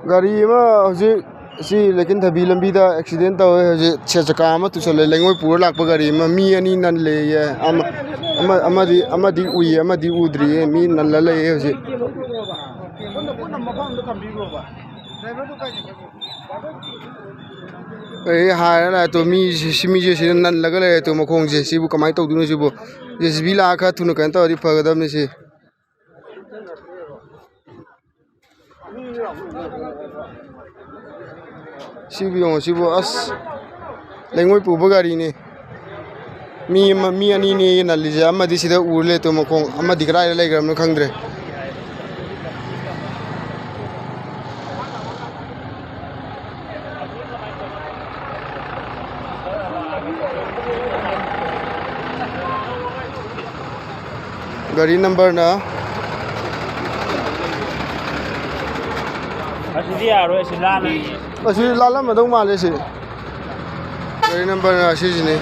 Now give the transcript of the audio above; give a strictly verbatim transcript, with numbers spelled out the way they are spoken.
ꯒꯥꯔꯤ ꯑꯃ ꯍꯧꯖꯤꯛ ꯁꯤ ꯂꯩꯀꯤꯟꯊꯕꯤ ꯂꯝꯕꯤꯗ ꯑꯦꯛꯁꯤꯗꯦꯟ ꯇꯧꯋꯦ꯫ ꯍꯧꯖꯤꯛ ꯁꯦ ꯆꯀꯥ ꯑꯃ ꯇꯨꯁꯜꯂꯦ, ꯂꯩꯉꯣꯏ ꯄꯨꯔ ꯂꯥꯛꯄ ꯒꯥꯔꯤ ꯑꯃ, ꯃꯤ ꯑꯅꯤ ꯅꯜꯂꯦꯌꯦ꯫ ꯑꯃ, ꯑꯃ, ꯑꯃꯗꯤ, ꯑꯃꯗꯤ ꯎꯏꯌꯦ, ꯑꯃꯗꯤ ꯎꯗ꯭ꯔꯤꯌꯦ꯫ ꯃꯤ ꯅꯜꯂ ꯂꯩꯌꯦ ꯍꯧꯖꯤꯛ꯫ ꯑꯩ ꯍꯥꯏꯔ ꯂꯥꯛꯑꯦ ꯇꯣ, ꯃꯤ ꯁꯤ, ꯁꯤ ꯃꯤꯁꯦ ꯁꯤꯗ ꯅꯜꯂꯒ ꯂꯩꯔꯦ ꯇꯣ, ꯃꯈꯣꯡꯁꯦ꯫ ꯁꯤꯕꯨ ꯀꯃꯥꯏꯅ ꯇꯧꯗꯣꯏꯅꯣ ꯁꯤꯕꯨ? ꯖꯦ ꯁꯤ ꯕꯤ ꯂꯥꯛꯑꯒ ꯈꯔ ꯊꯨꯅ ꯀꯩꯅꯣ ꯇꯧꯔꯗꯤ ꯐꯒꯗꯕꯅꯤ ꯁꯤ꯫ ꯁꯤꯕꯨ ꯌꯦꯡꯉꯣ, ꯁꯤꯕꯨ ꯑꯁ, ꯂꯩꯉꯣꯏ ꯄꯨꯕ ꯒꯥꯔꯤꯅꯤ꯫ ꯃꯤ ꯑꯃ, ꯃꯤ ꯑꯅꯤꯅꯦ ꯅꯜꯂꯤꯁꯦ, ꯑꯃꯗꯤ ꯁꯤꯗ ꯎꯔ ꯂꯩꯇꯣ ꯃꯈꯣꯡ, ꯑꯃꯗꯤ ꯀꯗꯥꯏꯗ ꯂꯩꯈ꯭ꯔꯕꯅꯣ ꯈꯪꯗ꯭ꯔꯦ꯫ ꯒꯥꯔꯤ ꯅꯝꯕꯔꯅ ꯑꯁꯤꯗꯤ ꯌꯥꯔꯣꯏ, ꯑꯁꯤ ꯂꯥꯜꯂꯅꯤ꯫ ꯑꯁꯤ ꯂꯥꯜꯂꯝꯃꯗꯧ ꯃꯥꯜꯂꯦ ꯁꯤ꯫ ꯒꯥꯔꯤ ꯅꯝꯕꯔꯅ ꯑꯁꯤꯁꯤꯅꯤ꯫